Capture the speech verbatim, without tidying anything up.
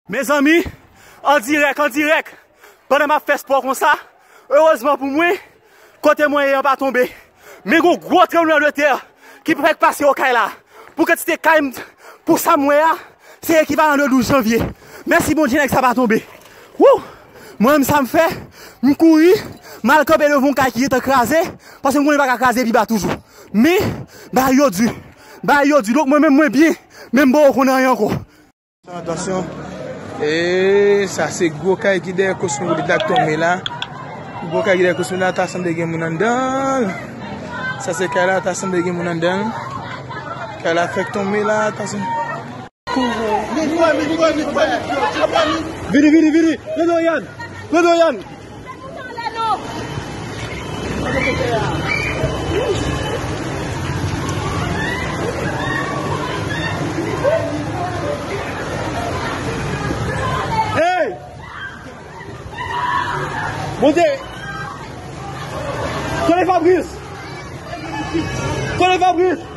Mezanmi, an dirèk, an dirèk, pandan m ap fè spò konsa, erezman pou mwen, kote mwen ye an pa tonbe. Men gon gwo tranblemanntè ki fèk pase okay la. Pou kantite kay m, pou sa m wè a, se ekivalan de douz janvye. Mèsi Bondye, nèg sa pa tonbe. Wou! Mwen menm sa m fè, m kouri, m al kanpe devan yon kay ki gentan kraze, paske m konnen li pa ka kraze pi ba toujou. Men, bagay yo di, bagay yo di. Donk mwen menm mwen byen, men m poko konn anyen ankò. Atansyon. E sa se gwo kay ki dèyè Cosmopolitan la k tonbe la. Gwo kay ki dèyè Cosmopolitan la, ta sanble gen moun anndan l. Sa se kay la, ta sanble gen moun anndan l. Kay la fèk tonbe la, ta sanble. Vini, vini, vini. Lè Dorian. Lè Dorian. Hey! Monte! Tande Fabrice! Tande Fabrice!